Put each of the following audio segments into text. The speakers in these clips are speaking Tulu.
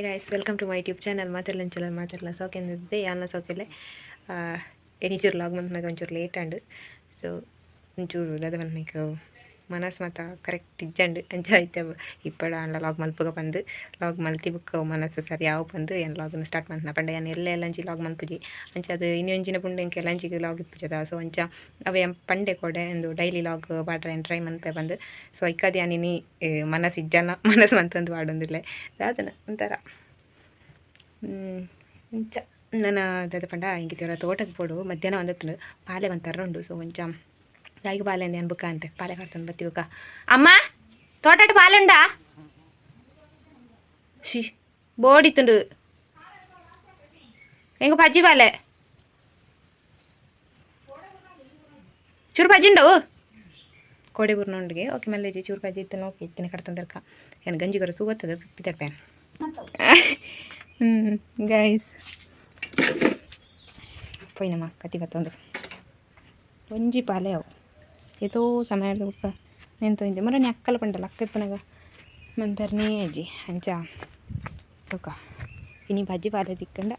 Hi guys, welcome to my YouTube channel. ಮಾತೆರ್ಲ ಮಾತೆರ್ಲ ಸೌಖ್ಯಂದಿದ್ದೆ ಯಾನ್ಲ ಸೌಖ್ಯಲೆ. ಎನಿಚೂರು ಲಾಗ್ ಮನ್ಪುನಗ ಒಂಚೂರು ಲೇಟ್ ಆಂಡ್. ಸೊ ಒಂಚೂರು ದಾದ ಪನ್ಪುನ, ಮನಸ್ ಮಾತ ಕರೆಕ್ಟ್ ಇಜ್ಜಂಡ್. ಅಂಚ ಐತೆ ಇಪ್ಪಡ ಆಂಡ ಲಾಗ್ ಮಲ್ಪುಗ ಪಂದ್ ಲಾಗ್ ಮಲ್ತಿ ಬುಕ್ಕ ಮನಸ್ಸು ಸರಿ ಆವು ಪಂದ್ ಯಾನ್ ಲಾಗ್ನ ಸ್ಟಾರ್ಟ್ ಮಲ್ತ್ನ. ಪಂಡ ಯಾನ್ ಎಲ್ಲೆ ಎಲ್ಲಂಜಿ ಲಾಗ್ ಮಲ್ಪುಜಿ. ಅಂಚ ಅದು ಇನಿ ಒಂಜಿನ ಪುಂಡ ಎಂಕ್ ಎಲ್ಲಂಜಿಗ್ ಲಾಗ್ ಇಪ್ಪುಜದ. ಸೊ ಅಂಚ ಅವೆ ಯಾನ್ ಪಂಡೆ ಕೋಡೆ ಇಂದು ಡೈಲಿ ಲಾಗ್ ಪಾಡ್ರೆ ಯಾನ್ ಟ್ರೈ ಮನ್ಪೆ ಪಂದ್. ಸೊ ಐಕಾದ್ ಯಾನ್ ಇನಿ ಮನಸ್ ಇಜ್ಜನ ಮನಸ್ ಮಂತೊಂದು ಪಾಡೊಂದುಲ್ಲೆ. ದಾದನ ಒಂಥರ ಇಂಚ ನನ ದಾದ ಪಂಡ ಎಂಕ್ ತೋಟಗ್ ಪೋಡು. ಮಧ್ಯಾಹ್ನ ಒಂದತ್ಂಡ್, ಪಾಲೆ ಒಂಥರ ಉಂಡು. ಸೊ ಒಂಚ ದಾಯಿಗ್ ಪಾಲೆ ಅಂದ್ ಯಾನ್ ಬುಕ್ಕ ಅಂತೆ ಪಾಲೆ ಕಡ್ತೊಂದು ಬತ್ತಿ. ಬುಕ್ಕ ಅಮ್ಮ, ತೋಟಟ್ ಪಾಲುಂಡಾ? She ಬೋಡಿತ್ತುಂಡು ಎಂಕ್ ಪಜ್ಜಿ ಪಾಲೆ. ಚೂರು ಪಜ್ಜಿ ಉಂಡವು ಕೋಡೆ ಬುರ್ನೊಂಡಿಗೆ. ಓಕೆ, ಮಲ್ಲೇಜಿ ಚೂರು ಪಜ್ಜಿ ಇತ್ತು. ಓಕೆ, ಇತ್ತಿನ ಕಡ್ತೊಂದರ್ಕ ಏನು ಗಂಜಿ ಕೊರ ಸೂವತ್ತದ ಪಿತಡ್ಪೇನ್. ಗೈಸ್, ಪೋಯಿನಮ್ಮ ಕತಿ ಬತ್ತೊಂದು. ಒಂಜಿ ಪಾಲೆ ಅವು ಏತೋ ಸಮಯ ಬುಕ್ಕ ನೆಂತೊಂದೆ. ಮೊರನೆ ಅಕ್ಕಲ ಪಂಡಲ್ಲ, ಅಕ್ಕ ಇಪ್ಪನಗ ಮನ್ಪೆರ್ನೇ ಅಜ್ಜಿ. ಅಂಚ ತೂಕ, ಇನಿ ಬಜ್ಜಿ ಪಾಲೆ ತಿಕ್ಕಂಡ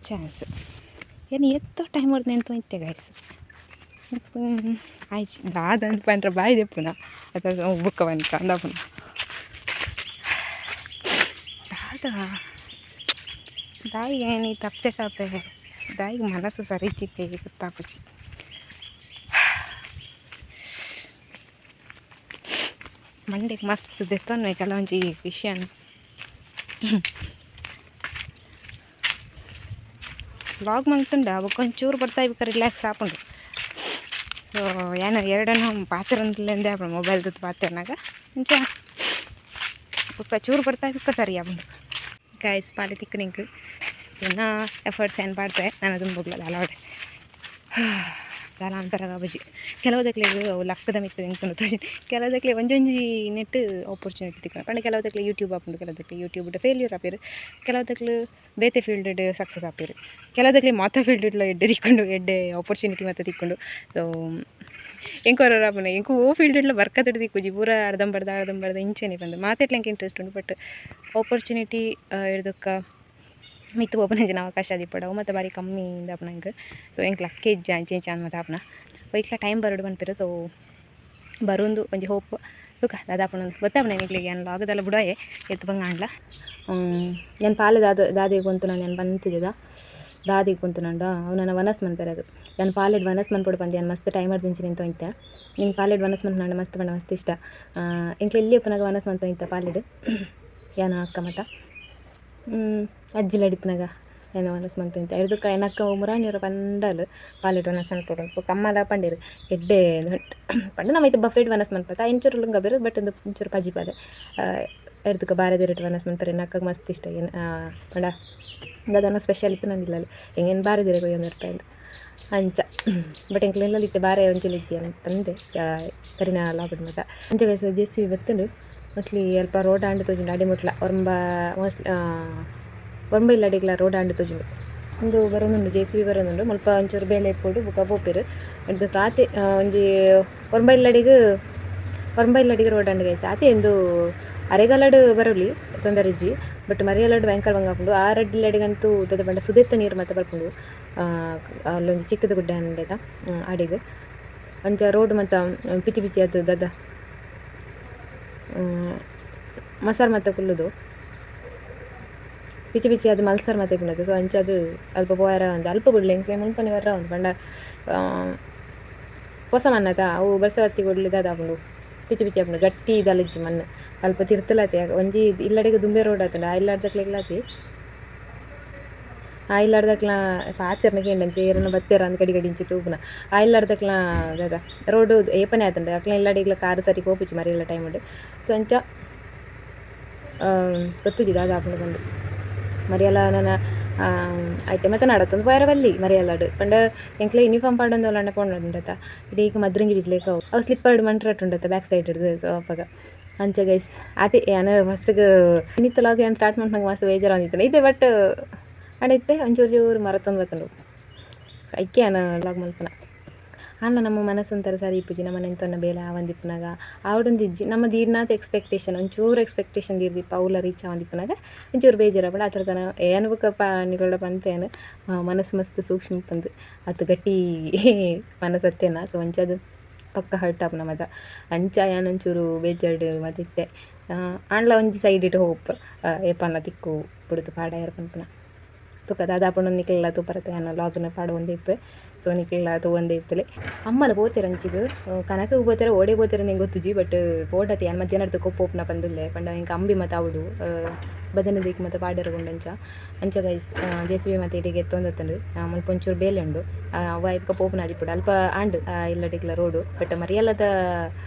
ಚಾನ್ಸ್. ಏನು ಎತ್ತೋ ಟೈಮ್ ಹೊಡ್ದು ನೆಂತೊಂತೆ ಗೈಸ್. ಆಯ್ತು, ದಾದ ಪಂಡ್ರೆ ಬಾಯಿ ದೆಪ್ಪುನ ಅಥವಾ ಬುಕ್ಕ ಬನ್ಕ ಅಂದಾಪುನ. ದಾದ ದಾಯಿ ಏನು ಅಪ್ಸೆಟ್ ಆಪೆ. ದಾಯಿಗ್ ಮನಸ್ಸು ಸರಿ ಇಜ್ಜಿತ್ತೆ ಗೊತ್ತಾಪುಜಿ. ಮಂಡೆಗ್ ಮಸ್ತ್ ದೆತ್ತೊನ್ವೆ ಕೆಲವೊಂಜಿ ವಿಷಯನ. ವ್ಲಾಗ್ ಮಲ್ತುಂಡ ಬೊಕ್ಕ ಒಂಚೂರು ಬರ್ತಾ ಬೊಕ್ಕ ರಿಲ್ಯಾಕ್ಸ್ ಆಪುಂಡು. ಸೊ ಯಾನ್ ಎರಡನ್ನ ಪಾತೆರೊಂದುಲ್ಲೆಂದೇ ಆಪುಂಡು ಮೊಬೈಲ್ ತೂತು ಪಾತೆರ್ನಗ. ಇಂಚ ಬೊಕ್ಕ ಚೂರು ಬರ್ತಾ ಬೊಕ್ಕ ಸರಿ ಆಪುಂಡು. ಗಾಯ್ಸ್, ಪಾಲೆ ತಿಕ್ಕುನಿಂಕ್ ಎನ್ನ ಎಫರ್ಟ್ಸ್ ಏನು ಪಾಡ್ತೆ ನಾನು ದುಂಬುಗ್ಲ ದಾಲ ದಾಲ ಅನ್ಪೆರಗ ಆಪುಜಿ. ಕೆಲವುದಕ್ಲೆಗ್ ಅವು ಲಕ್ಕದ ಮಿತ್ತ್ ತಿಂತುಂಡು ತೋಜಿ. ಕೆಲವುದಕ್ಲೆ ಒಂಜೊಂಜಿ ನೆಟ್ ಆಪರ್ಚುನಿಟಿ ತಿಕ್ಕುಂಡು. ಪಂಡ ಕೆಲವುದಕ್ಲೆ ಯೂಟ್ಯೂಬ್ ಆಪುಂಡು, ಕೆಲವುದಕ್ಲೆ ಯೂಟ್ಯೂಬ್ ಫೇಲ್ಯೂರ್ ಆಪೆರ್, ಕೆಲವುದಕ್ಲು ಬೇತೆ ಫೀಲ್ಡ್ ಸಕ್ಸಸ್ ಆಪೆರ್, ಕೆಲವುದಕ್ಲೆ ಮಾತ ಫೀಲ್ಡ್ಲ ಎಡ್ಡೆ ತಿಕ್ಕುಂಡು, ಎಡ್ಡೆ ಆಪರ್ಚುನಿಟಿ ಮಾತ ತಿಕ್ಕುಂಡು. ಸೊ ಎಂಕ್ ಒರ ಆಪುಂಡು, ಎಂಕ್ ಓ ಫೀಲ್ಡ್ಲ ಬರ್ಕತ್ಡ್ ತಿಕ್ಕುಜಿ, ಪೂರ ಅರ್ಧಂಬರ್ಧ ಅರ್ಧಂಬರ್ಧ ಇಂಚೆನೆ ಪಂದ್. ಮಾತೆಟ್ಲ ಎಂಕ್ ಇಂಟ್ರೆಸ್ಟ್ ಉಂಡು, ಬಟ್ ಆಪರ್ಚುನಿಟಿ ಇರ್ದೊಕ್ಕ ಮಿತ್ತ್ ಪೋಪುನಂಚಿನ ಅವಕಾಶ ದಿಪ್ಪೊಡು. ಅವು ಮಾತ ಬಾರಿ ಕಮ್ಮಿ ಇಂದಾಪುನ ಎಂಕ್. ಸೊ ಎಂಕ್ ಲಕ್ ಇಜ್ಜ, ಅಂಚ ಇಂಚ ಅಂದ್ ಮಾತ ಆಪುನ. ಒಯ್ಕ್ಲ ಟೈಮ್ ಬರೊಡು ಪನ್ಪೆರ್. ಸೊ ಬರೊಂದು ಒಂಜಿ ಹೋಪ್. ತೂಕ ದಾದ ಆಪುಂಡು ಗೊತ್ತಾಪುಂಡು ನಿಕ್ಲೆಗ್. ಯಾನ್ ಲಾಗದಲ್ಲ ಬುಡಯೆ ಏತ್ ಬಂಗ ಆಂಡ್ಲ. ಯಾನ್ ಪಾಲೆ ದಾದ ದಾದೆಗ್ ಕೊಂತುನ ಯಾನ್ ಪಂತುಜೆದ. ದಾದೆಗ್ ಕೊಂತುನಂಡ ಅವು ನನ ವನಸ್ ಮನ್ಪೆರೆ. ಅದು ಯಾನ್ ಪಾಲೆಡ್ ವನಸ್ ಮನ್ಪೊಡು ಪಂದ್ ಯಾನ್ ಮಸ್ತ್ ಟೈಮ್ ದಿಂಚಿ ನಿಂತೊಂತೆ. ಎಂಕ್ ಪಾಲೆಡ್ ವನಸ್ ಮನ್ಪುನಂಡ ಮಸ್ತ್ ಪಂಡ ಮಸ್ತ್ ಇಷ್ಟ. ಎಂಕ್ಲೆ ಎಲ್ಯ ಉಪ್ಪುನಗ ವನಸ್ ಮಂತೊಂದಿತ್ತ ಪಾಲೆಡ್ ಯಾನ್ ಅಕ್ಕ ಮಾತ. ಅಜ್ಜಿಲ ಇಪ್ಪುನಗ ಯಾನ್ ವನಸ್ ಮಂತೊಂದಿತ್ತೆ. ಐರ್ದ್ ಎನಕ್ಕ ಮುರಾನಿಯರ ಪಂಡಲ್ ಪಾಲೆಡ್ ವನಸ್ ಮನ್ಪೊಡು. ಬೊಕ್ಕ ಅಮ್ಮಲ ಪಂಡೆರ್ ಎಡ್ಡೆ ಪಂಡ ನಮ ಇತ್ತೆ ಬಫೆಟ್ ವನಸ್ ಮನ್ಪತ್ತ, ಇಂಚೂರು ಲುಂಗ ಬೇರು, ಬಟ್ ಇಂದು ಒಂಚೂರು ಪಜಿ ಪಾಲೆ ಐರ್ದ್ ಬಾರೆದಿರೆಟ್ ವನಸ್ ಮನ್ಪೆರೆ ಎನಕ್ಕಗ್ ಮಸ್ತ್ ಇಷ್ಟ. ಏನು ಪಂಡ ದಾದನ ಸ್ಪೆಷಲ್ ಇತ್ತು ನಂದಿಲ್ಲಲ್ಲ ಎಂಗೇನು ಬಾರೆದಿರೆ ಕೊಯ್ಯೊಂದು ಇರ್ಪೆಂದು ಅಂಚ. ಬಟ್ ಎಂಕ್ಲೆ ಇಲ್ಲಲ್ ಇತ್ತೆ ಬಾರೆ ಒಂಚೂರು ಇಜ್ಜಿ ಪಂದೆ ಕರಿನ ಲಾಗುಡ್ ಮಾತ. ಅಂಚ guys, J C B ಬತ್ತುಂಡು. Mostly ಅಲ್ಪ ರೋಡ್ ಆಂಡ್ ತೋಜುಂಡು ಅಡಿಮುಟ್ಲ. ಒರಂಬ ಮೋಸ್ಟ್ಲಿ ಒರಂಬ ಇಲ್ಲಡಿಗ್ಲ ರೋಡ್ ಆಂಡ್ ತೋಜುಂಡು. ಉಂದು ಬರೊಂದುಂಡು, J C B ಬರೊಂದುಂಡು. ಮುಲ್ಪ ಒಂಚೂರು ಬೇಲೆ ಇಪ್ಪೊಡು, ಬೊಕ ಪೋಪೆರ್. ಅಡ್ದು ಆತೆ ಒಂಜಿ ಒರಂಬ ಇಲ್ಲಡಿಗ್, ಒರಂಬ ಇಲ್ಲಡಿಗ್ ರೋಡ್ ಆಂಡ್ ಗೈಸ್. ಆತೆ ಇಂದು ಅರೆಗಲಡ್ ಬರೊಲಿ, ತೊಂದರೆ ಇಜ್ಜಿ. ಬಟ್ ಮರಿಯಲಡ್ ಭಯಂಕರ ಬಂಗ ಆಪುಂಡು. ಆ ರಡ್ಡ್ ಇಲ್ಲಡಿಗಂತೂ ದಾದ ಪಂಡ ಸುದೆತ್ತ ನೀರು ಮಾತ ಬರ್ಪುಂಡು. ಅಲ್ಲೊಂಜಿ ಚಿಕ್ಕದ ಗುಡ್ಡೆ ಅಂಡೆದ ಅಡಿಗ್ ಅಂಚ ರೋಡ್ ಮಾತ ಪಿಚಿ ಪಿಚಿ ಆತು. ದಾದ ಮಸಾರ್ ಮಾತ ಕುಲ್ಲುದು ಪಿಚಿ ಪಿಚಿ ಅದು ಮಲ್ಸರ್ ಮಾತ ಇಪ್ಪುನದು. ಸೊ ಅಂಚ ಅದು ಅಲ್ಪ ಪೋಯರ ಅಂದ್ ಅಲ್ಪ ಬುಡ್ಲೆ ಎಂಕ್ಲೆ ಮುಲ್ಪನೆ ಬರ್ರ ಉಂಡು. ಪಂಡ ಪೊಸ ಮಣ್ಣತ ಅವು ಬರ್ಸವತ್ತಿ ಕೂಡ್ಲೆ ದಾದ ಆಪುಂಡು, ಪಿಚಿ ಪಿಚಿ ಆಪುಂಡು. ಗಟ್ಟಿ ದಾಲ ಇಜ್ಜಿ ಮಣ್ಣು. ಅಲ್ಪ ತಿರ್ತಲಾತೆ ಒಂಜಿ ಇಲ್ಲಡೆಗ್ ದುಂಬೆ ರೋಡ್ ಆತುಂಡು. ಆ ಇಲ್ಲಡ್ದಕ್ಲೆಗ್ಲ ಆತಿ. ಆ ಇಲ್ಲಡ್ದಕ್ಲ ಪಾತೆರ್ನ ಕೇಂಡಂಚೆ ಏರನ ಬತ್ತೆರ ಅಂದ್ ಗಡಿ ಗಡಿ ಇಂಚಿ ತೂಪುನ. ಆ ಇಲ್ಲಡ್ದಕ್ಲ ದಾದ ರೋಡ್ ಏಪನೆ ಆತುಂಡು. ಅಕ್ಲ ಇಲ್ಲಡೆಗ್ಲ ಕಾರ್ ಸರಿ ಪೋಪುಜಿ ಮರಿಯಲ ಟೈಮ್. ಸೊ ಅಂಚ ಗೊತ್ತುಜಿ ದಾದ ಆಪುಂಡು ಪಂದ್. ಮರಿಯಲ ನನ ಐತೆ ಮತ್ತೆ ನಡತೊಂದು ಪೋಯೆರೆ ಬಲ್ಲಿ ಮರಿಯಲಡ್. ಪಂಡ ಎಂಕ್ಲೆ ಯೂನಿಫಾರ್ಮ್ ಪಾಡೊಂದು ಪೋಂಡತ ಇಡೀ ಮದ್ರಂಗಿ ದಿಡ್ಲೇಕ ಅವು ಅವು ಸ್ಲಿಪ್ಪರ್ಡ್ ಮಂಟ್ರಟ್ ಉಂಡತ ಬ್ಯಾಕ್ ಸೈಡ್ ಹಿಡ್ದು. ಸೊ ಅಪಗ ಅಂಚ ಗೈಸ್, ಆತೆ ಯಾನ್ ಫಸ್ಟ್ಗೆ ಇನ್ನಿತ್ತಲಾಗ ಯಾನ್ ಸ್ಟಾರ್ಟ್ ಮನ್ಪುನಗ ಮಸ್ತ್ ಬೇಜಾರಾದಿತ್ತುಂಡು ಇತ್ತೆ. ಬಟ್ ಆಂಡ ಇತ್ತೆ ಒಂಚೂರು ಚೂರು ಮರತೊಂದು ಬತ್ತುಂಡು. ಸೊ ಐಕೆ ಯಾನ್ ಲಾಗ್ ಮಲ್ಪುನ. ಆಂಡ ನಮ್ಮ ಮನಸ್ಸು ಒಂಥರ ಸರಿ ಇಪ್ಪುಜಿ ನಮ್ಮ ನೆಂತೊನ್ನ ಬೇಲೆ ಆವಂದಿಪ್ಪುನಗ ಆವಡೊಂದಿಜ್ಜಿ ನಮ್ಮ ದೀಡ್ನಾತ್ ಎಕ್ಸ್ಪೆಕ್ಟೇಷನ್ ಒಂಚೂರು ಎಕ್ಸ್ಪೆಕ್ಟೇಷನ್ ದೀಡ್ದಿಪ್ಪ ಅವುಲ ರೀಚ್ ಆವಂದಿಪ್ಪುನಗ ಒಂಚೂರು ಬೇಜಾರಾಪುಂಡು ಆ ಥರದನ ಏನ್ ಬೊಕ ನಿಕಲ್ಡ ಪಂತೇನು ಮನಸ್ಸು ಮಸ್ತ್ ಸೂಕ್ಷ್ಮ ಪಂದ್ ಅತ್ ಗಟ್ಟಿ ಮನಸ್ಸತ್ತೇನ. ಸೊ ಅಂಚಾದ್ ಪಕ್ಕ ಹರ್ಟ್ ಆಪುನ ಮಾತ ಅಂಚ ಯಾನ್ ಒಂಚೂರು ಬೇಜಾರ್ಡ್ ಮಾತ ಇತ್ತೆ. ಆಂಡಲ ಒಂಜಿ ಸೈಡಿಡ್ ಹೋಪ್ ಏಪಲ ತಿಕ್ಕು ಬುಡುದು ಪಾಡಯೆರೆ ಪನ್ಪುನ. ತುಕ ದಾದ ಆಪುಂಡು ನಿಕಲ್ನ ತೂಪರತೆ ಯಾನ್ ಲಾಗ್ನ್ ಪಾಡೊಂದೆ ಇಪ್ಪೆ. ಸೊ ನಿಕಲ್ನ ತೂವೊಂದೆ ಇಪ್ಪುಲೆ. ಅಮ್ಮಲ ಪೋತೆರ್ ಅಂಚಿಗ್ ಕನಕ್ ಪೋತೆರ್ ಓಡೆ ಪೋತೆರ್ ಎಂಕ್ ಗೊತ್ತುಜಿ ಬಟ್ ಪೋಡತೆ ಯಾನ್ ಮಧ್ಯಾಹ್ನ ಪೋಪುನ ಪಂದುಲ್ಲೆ ಪಂಡ ಎಂಕ್ ಅಂಬಿ ಮಾತ ಆವೊಡು ಬದನೆ ದೇಕಿ ಮಾತ ಪಾಡೆರೆ ಉಂಡು ಅಂಚ ಅಂಚ ಗೈಸ್ ಜೆ ಸಿ ಬಿ ಮಾತ ಇಡೆಗ್ ಎತ್ತೊಂದಿತ್ತುಂಡು ಮುಲ್ಪ ಒಂಚೂರು ಬೇಲೆ ಉಂಡು ಅವು ಆಯ್ಕ ಪೋಪುನ ಆದಿಪ್ಪುಡು ಅಲ್ಪ ಆಂಡ್ ಇಲ್ಲಡಿಗ್ಲ ರೋಡು ಬಟ್ ಮರಿಯಲದ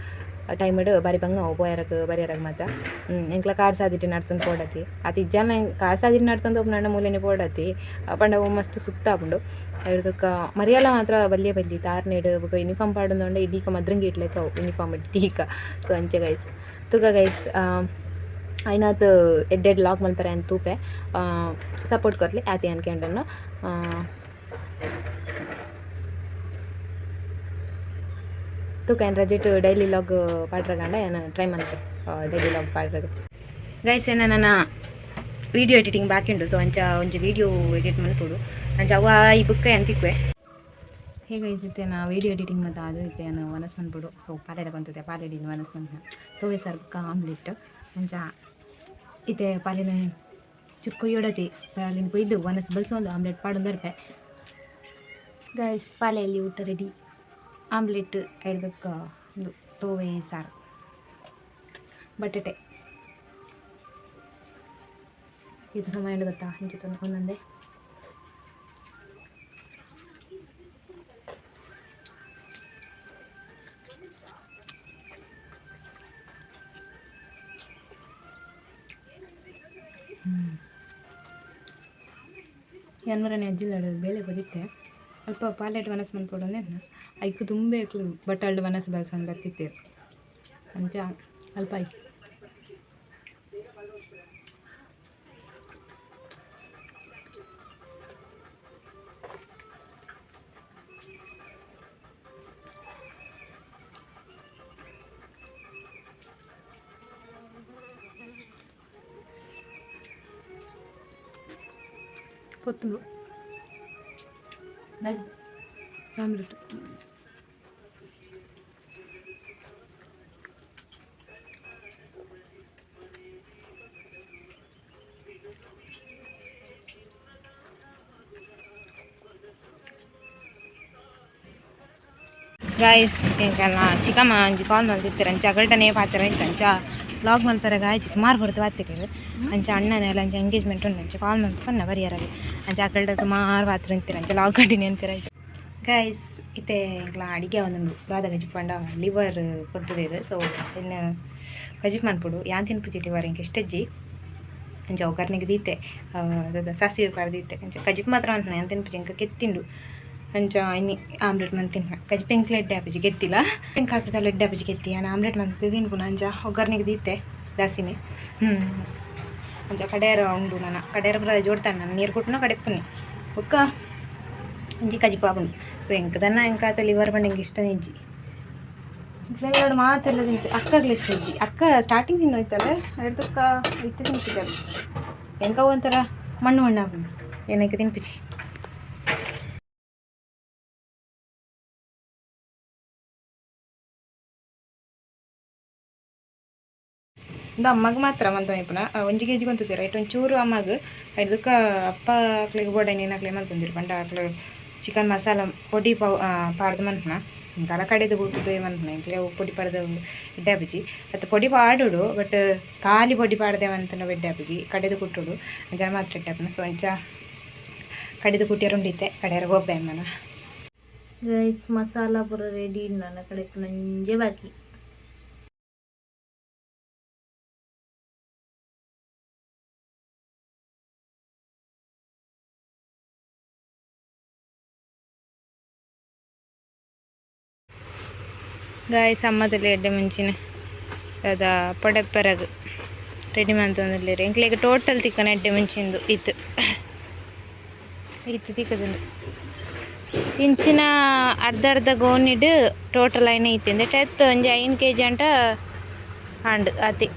ಟೈಮ್ಡ್ ಬಾರಿ ಬಂಗ ಅವು ಪೋಯೆರಗ್ ಬರಿಯೆರಗ್ ಮಾತ. ಎಂಕ್ಲ ಕಾರ್ ಸಾದಿಟ್ ನಡ್ತೊಂದು ಪೋಡತಿ ಅತ್ ಇಜ್ಜಾಂಡ ಕಾರ್ ಸಾದಿಟ್ ನಡ್ತೊಂದು ಪೋಪುನಾಂಡ ಮೂಲನೆ ಪೋಡತಿ ಪಂಡ ಅವು ಮಸ್ತ್ ಸುತ್ತ ಆಪುಂಡು. ಐಡ್ದ್ ಮರಿಯಲ ಮಾತ್ರ ಬಲ್ಯ ಬಲ್ಲಿ ತಾರ್ನೆಡ್ ಬೊಕ ಯೂನಿಫಾರ್ಮ್ ಪಾಡೊಂದುಂಡ ಇಡೀಕ ಮದ್ರಂಗಿ ಇಡ್ಲೆಕ ಅವು ಯೂನಿಫಾರ್ಮ್ ಇಡೀಕ. ಸೊ ಅಂಚ ಗೈಸ್ ತುಕ ಗೈಸ್ ಐನಾತ್ ಎಡ್ಡೆ ಎಡ್ಡೆ ಲಾಗ್ ಮಲ್ಪರೆ ಯಾನ್ ತೂಪೆ ಸಪೋರ್ಟ್ ಕೊರ್ಲೆ ಆತೆ ಯಾನ್ ಕೇಂಡೊನ್ನ. ತೂಕ ಯಾನ್ ರಜೆಟ್ ಡೈಲಿ ಲಾಗ್ ಪಾಡ್ರಗಾಂಡ ಯಾನ್ ಟ್ರೈ ಮನ್ಪೆ ಡೈಲಿ ಲಾಗ್ ಪಾಡ್ರಗ. ಗೈಸ್ ಏನ ನನ್ನ ವೀಡಿಯೋ ಎಡಿಟಿಂಗ್ ಬಾಕಿ ಉಂಡು. ಸೊ ಅಂಚ ಒಂಜಿ ವೀಡಿಯೋ ಎಡಿಟ್ ಮನ್ಪೊಡು ಅಂಚ ಅವ ಈ ಬುಕ್ ಯಾನ್ ತಿಕ್ಕುವೆ. ಹೇ ಗೈಸ್ ಇತ್ತೆ ನಾ ವೀಡಿಯೋ ಎಡಿಟಿಂಗ್ ಮಾತ ಆದ್ ಇತ್ತೆ ಯಾನ್ ವನಸ್ ಮನ್ಪೊಡು. ಸೊ ಪಾಲೆಡ ಕೊಂತುದೆ ಪಾಲೆಡಿನ ವನಸ್ ಮನ್ಪುನ ತೋವೆ ಸಾರ್ ಬೊಕ್ಕ ಆಮ್ಲೆಟ್. ಅಂಚ ಇತ್ತೆ ಪಾಲೆನ ಚುರ್ ಕೊಯ್ಯೊಡತಿ ಪಾಲೆನ್ ಕೊಯ್ದು ವನಸ್ ಬಲ್ಸೊಂದು ಆಮ್ಲೆಟ್ ಪಾಡೊಂದು ಬರ್ಪೆ. ಗೈಸ್ ಪಾಲೆಯಲ್ಲಿ ಊಟ ರೆಡಿ ಆಮ್ಲೆಟ್ ಐಡ್ದ್ ಉಂದು ತೋವೆ ಸಾರು ಬಟಾಟೆ ಇದು ಸಮಯ ಗೊತ್ತಾ ಇಂಚಿತ್ತು ಒಂದೊಂದೇ. ಯಾನ್ ಅಜ್ಜಿಲ್ಲಾಡು ಬೇಲೆ ಪೋದಿತ್ತೆ ಅಲ್ಪ ಪಾಲೆಟ್ ವನಸ್ ಮನ್ಪೊಡು ಅಂದೆ ಐಕ್ ತುಂಬೆ ಅಕ್ಲು ಬಟ್ಟಲ್ಡ್ ವನಸ್ ಬಲ್ಸೊಂದು ಬತ್ತಿತ್ತೆರ್ ಅಂಚ ಅಲ್ಪ ಐಕ್ ಪೊತ್ತುಂಡು ಆಮ್ಲೆಟ್. ಗಾಯ್ಸ್ ಎಂಕಲ್ನ ಚಿಕ್ಕಮ್ಮ ಒಂಜಿ ಕಾಲ್ ಮಲ್ತಿತ್ತೆರ್ ಅಂಚ ಅಗಲ್ಟನೇ ಪಾತೆರ ಇತ್ತು ಅಂಚ ಲಾಗ್ ಮಲ್ಪೆರೆ ಆಯ್ಜಿ ಸುಮಾರು ಪೊರ್ತು ಪಾತೆರೆರ್ ಅಂಚ ಅಣ್ಣನೆಲ ಅಂಚ ಎಂಗೇಜ್ಮೆಂಟ್ ಉಂಡು ಅಂಚ ಕಾಲ್ ಮಲ್ತ್ ಪನ್ನ ಬರಿಯೆರಗ್ ಅಂಚ ಅಕಲ್ಟ ಸುಮಾರು ಪಾತೆರ ಇತ್ತೆರ್ ಅಂಚ ಲಾಗ್ ಕಂಟಿನ್ಯೂ ಮನ್ಪೆರೆ ಆಯ್ಜಿ. ಗಾಯ್ಸ್ ಇತ್ತೆ ಎಂಕ್ಲ ಅಡಿಗೆ ಆವೊಂದುಂಡು ದಾದ ಕಜಿಪು ಪಂಡ ಲಿವರ್ ಪೊತ್ತುದೆರ್. ಸೊ ಇನ್ನು ಕಜಿಪು ಮನ್ಪೊಡು ಯಾನ್ ತಿನ್ಪುಜಿ ಲಿವರ್ ಎಂಕ್ ಇಷ್ಟ ಇಜ್ಜಿ ಅಂಚ ಒಗ್ಗರ್ಣೆಗ್ ದೀತೆ ದಾದ ಸಾಸಿವೆ ಪಾಡ್ದ್ ದೀತೆ ಅಂಚ ಕಜಿಪು ಮಾತ್ರ ಮನ್ಪುನ ಯಾನ್ ತಿನ್ಪುಜಿ ಎಂಕ್ ಕೆತ್ತಿಂಡು ಅಂಚ ಇನಿ ಆಮ್ಲೆಟ್ ಮಂತ್ ತಿನ್ಪೆ ಕಜಿಪು ಎಂಕ್ಲ ಎಡ್ಡೆ ಆಪುಜಿ ಕೆತ್ತಿಲ ಎಂಕ್ ಆತದಲ ಎಡ್ಡೆ ಆಪುಜಿ ಕೆತ್ತಿ ಯಾನ್ ಆಮ್ಲೆಟ್ ಮಂತ್ ತಿನ್ಪುನ ಅಂಚ ಒಗ್ಗರ್ಣೆಗ್ ದೀತೆ ದಾಸಿಮೆ. ಅಂಚ ಕಡೆಯರ ಉಂಡು ನನ ಕಡೆಯರ ಪೂರ ಜೋಡ್ತಾನೆ ನನ ನೀರು ಕೊಟ್ಟುನ ಕಡೆಪುನಿ ಬೊಕ್ಕ ಒಂಜಿ ಕಜಿಪು ಆಪುಂಡು. ಸೊ ಎಂಕ್ ದಾನ್ನ ಎಂಕ್ ಆತ ಲಿವರ್ ಪಂಡ ಎಂಕ್ ಇಷ್ಟನೇ ಇಜ್ಜಿ ಎಂಕ್ಲೆಗ್ ಮಾತೆರ್ಲ ತಿಂತೆ ಅಕ್ಕಗ್ಲ ಇಷ್ಟ ಇಜ್ಜಿ ಅಕ್ಕ ಸ್ಟಾರ್ಟಿಂಗ್ ತಿನ್ನೋಯ್ತಲ್ಲ ಅಯ್ದು ಬೊಕ್ಕ ಇತ್ತೆ ತಿನ್ಪುಜಲ್ ಎಂಕ್ ಅವು ಒಂಥರ ಮಣ್ಣು ಮಣ್ಣು ಆಪುಂಡು ಯಾನ್ ತಿನ್ಪುಜಿ. ಉಂದು ಅಮ್ಮಗ್ ಮಾತ್ರ ಮಲ್ತೊಂದಿಪ್ಪುನ ಒಂಜಿ ಕೆ ಜಿ ಕೊಂತುದೆರ್ ಐಟ್ ಒಂಚೂರು ಅಮ್ಮಗ್ ಐಡ್ದ್ ಅಪ್ಪ ಅಕ್ಲೆಗ್ ಬೋಡಾಯಿನ ಅಕ್ಲೆ ಮಲ್ತೊಂದೆರ್ ಪಂಡ ಅಕ್ಲು ಚಿಕನ್ ಮಸಾಲ ಪೊಡಿ ಪಾಡ್ದ್ ಮನ್ಪುನ ಎಂಕಲ ಕಡೆದ್ ಕೂಟುದು ಮನ್ಪುನ ಎಂಕ್ಲೆ ಅವು ಪೊಡಿ ಪಾಡ್ದ್ ಎಡ್ಡೆ ಆಪುಜಿ ಅತ್ತ್ ಪೊಡಿ ಪಾಡೊಡು ಬಟ್ ಖಾಲಿ ಪೊಡಿ ಪಾಡ್ದೆ ಮಂತ್ಂಡ ಎಡ್ಡೆ ಆಪುಜಿ ಕಡೆದ್ ಕುಟ್ಟೊಡು ಅಂಚ ಮಾತ್ರ ಎಡ್ಡೆ ಆಪುನ. ಸೊ ಅಂಚ ಕಡೆದ್ ಕುಟ್ಟಿಯರ ಉಂಡು ಇತ್ತೆ ಕಡೆಯರ ಪೋಪೆ ನನ. ಗೈಸ್ ಮಸಾಲ ಪೂರ ರೆಡಿ ನನ್ನ ಕಡೆ ನಂಜೆ ಬಾಕಿ. ಗಾಯ್ಸ್ ಅಮ್ಮದಲ್ಲಿ ಎಡ್ಡೆ ಮುಂಚಿನ ದಾದ ಪೊಡೆಪ್ಪೆರಗ್ ರೆಡಿ ಮಂತೊಂದುಲ್ಲೆರ್ ಎಂಕ್ಲೆಗ್ ಟೋಟಲ್ ತಿಕ್ಕುನ ಎಡ್ಡೆ ಮುಂಚಿಂದು ಇತ್ತು ಇತ್ತು ತಿಕ್ಕುದುಂಡು. ಇಂಚಿನ ಅರ್ಧ ಅರ್ಧ ಗೋಣಿಡ್ ಟೋಟಲ್ ಐನ ಇತ್ತಿಂದ ಟೆತ್ ಒಂಜಿ 5 ಕೆಜಿ ಅಂಟ ಆಂಡ್ ಆತಿ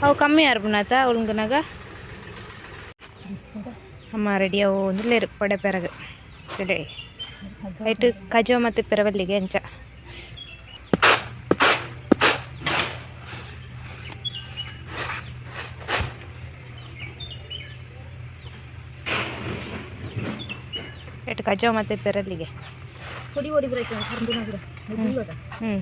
ಅವು ಕಮ್ಮಿ ಅರ್ಪುನಾತ ಉಳ್ಗುನಾಗ ಅಮ್ಮ ರೆಡಿ ಅವು ಒಂದುಲ್ಲೇರು ಪಡೆ ಪೆರಗು ಸರಿ ಐಟ್ ಕಜೋ ಮತ್ತು ಪೆರವಲ್ಲಿಗೆ ಅಂಚ ಐಟ್ ಕಜೋ ಮತ್ತು ಪೆರಲ್ಲಿಗೆ. ಪೊಡಿ ಹೊಡಿ ಬರೈತೆ. ಹ್ಞೂ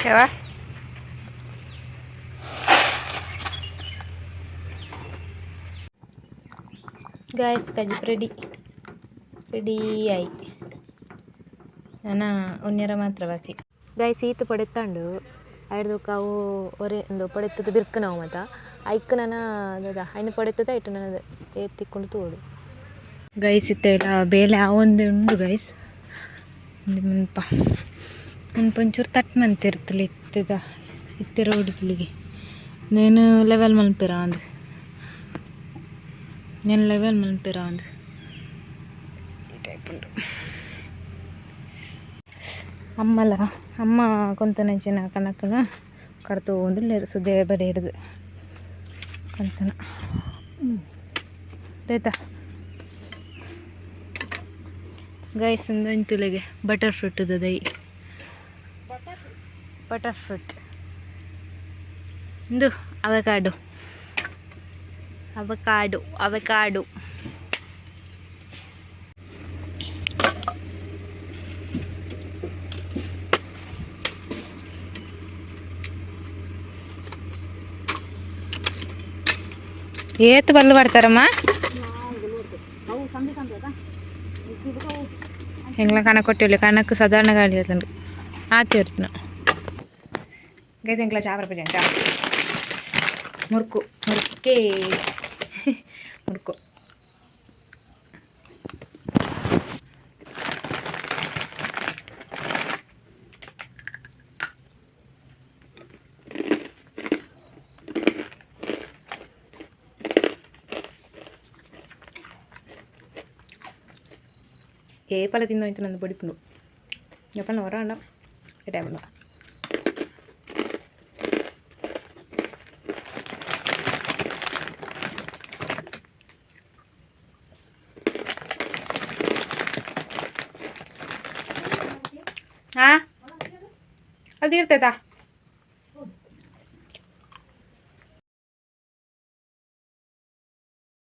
ಯಾವ ಗಾಯ್ಸ್, ಕಜಿಪ್ ರೆಡಿ ರೆಡಿ ಆಯಿ. ನಾನು ಉನ್ಯರ ಮಾತ್ರ ಬಾಕಿ. ಗಾಯ್ಸ್, ಈತ್ ಪಡೆತ್ತಾಂಡು ಐಡ್ದೊಕ ಅವು ಒರಿ ಇಂದು ಪಡೆತ್ತದ ಬಿರ್ಕನವು ಮಾತ ಐಕ್ ನನ ದಾದ ಐನ ಪಡೆತ್ತದ ಐಟ್ ನನ ಏತ್ ತಿಕ್ಕೊಂಡು ತೋಡು. ಗೈಸ್, ಇತ್ತೆಲ್ಲ ಬೇಲೆ ಆವೊಂದು ಉಂಡು ಗೈಸ್. ಮುಲ್ಪ ಮುಲ್ಪ ಒಂಚೂರು ತಟ್ ಮಂತಿರ್ತಲೆ ಇತ್ತದ ಇತ್ತೆ ರೋಡ್ ತುಲಿಗೆ నేను ಲೆವೆಲ್ ಮನ್ಪಿರ ಅಂದ್ నేను ಲೆವೆಲ್ ಮನ್ಪಿರ ಅಂದ್ ಈ ಟೈಪ್ ಉಂಡು. ಅಮ್ಮಲ ಅಮ್ಮ ಕೊಂತನಂಚಿನ ಕಣಕ್ಕನ ಕಡ್ತು ಒಂದು ಸುದ್ದಿ ಬರಿ ಹಿಡ್ದು ಕಂತನ ಆಯ್ತಾ ಗೈಸ್. ಒಂತುಲೆಗೆ ಬಟರ್ ಫ್ರೂಟ್ ದೈ ಬಟರ್ ಫ್ರೂಟ್ ಇಂದು ಅವಕಾಡೋ ಅವಕಾಡೋ ಅವಕಾಡೋ. ಏತ್ ಬಲ್ಲು ಬರ್ತಾರಮ್ಮ ಎಂಗ್ಲ ಕಣಕ್ ಕೊಟ್ಟಿಲ್ಲ. ಕಣಕ್ ಸಾಧಾರಣ ಗಾಳಿ ಆತಂಡು ಆತಿ ಇರ್ತನ. ಗೈಸ್, ಎಂಗ್ಲ ಚಾ ಬರ್ಪಜ. ಚಾ ಮುರ್ಕು ಮುರ್ಕೆ ಮುರ್ಕು. ಏಪಲ ತಿಂದು ನಂದು ಬಡಿಪುಂಡು ಎಪ್ಪನ ಹೊರ ಅಣ್ಣ ಟೈಮ್. ಹಾಂ, ಅದು ಇರ್ತೈತಾ?